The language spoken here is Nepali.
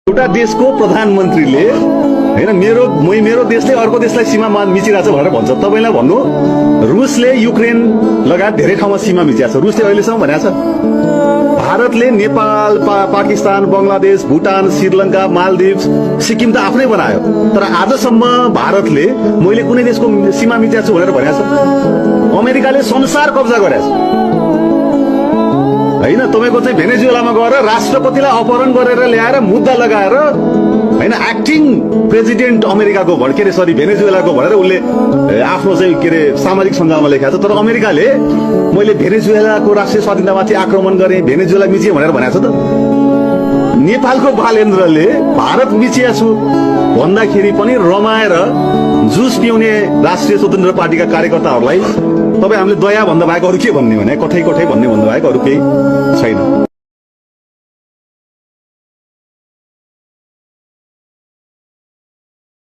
एउटा देशको प्रधानमन्त्रीले हैन मेरो देशले अर्को देशलाई सीमा मिचिरहेछ भनेर भन्छ। तपाईलाई भन्नु रुसले युक्रेन लगायत धेरै ठाउँमा सीमा मिचिरहेछ। रुसले अहिलेसम्म भनेको छ भारतले नेपाल पाकिस्तान बंगलादेश भुटान श्रीलंका मालदिव्स सिक्किम त आफ्नै बनायो, तर आजसम्म भारतले मैले कुनै देशको सीमा मिचिएको छु भनेर भनेको छ। अमेरिकाले संसार कब्जा गरेछ हैन। तपाईको चाहिँ भेनेजुएलामा गएर राष्ट्रपतिलाई अपहरण गरेर ल्याएर मुद्दा लगाएर हैन एक्टिङ प्रेसिडेन्ट अमेरिकाको के अरे सरी भेनेजुएलाको भनेर उसले आफ्नो चाहिँ के अरे सामाजिक सञ्जालमा लेखेको छ। तर अमेरिकाले मैले भेनेजुएलाको राष्ट्रिय स्वाधीनतामाथि आक्रमण गरेँ भेनेजुएला मिचिए भनेर भनेको छ। त नेपालको बालेन्द्रले भारत मिचिया छु भन्दाखेरि पनि रमाएर जुस पिउने राष्ट्रिय स्वतन्त्र पार्टीका कार्यकर्ताहरूलाई तपाईँ हामीले दया भन्दा बाहेक अरू के भन्ने भने कठै भन्ने भन्दा बाहेक अरू केही छैन।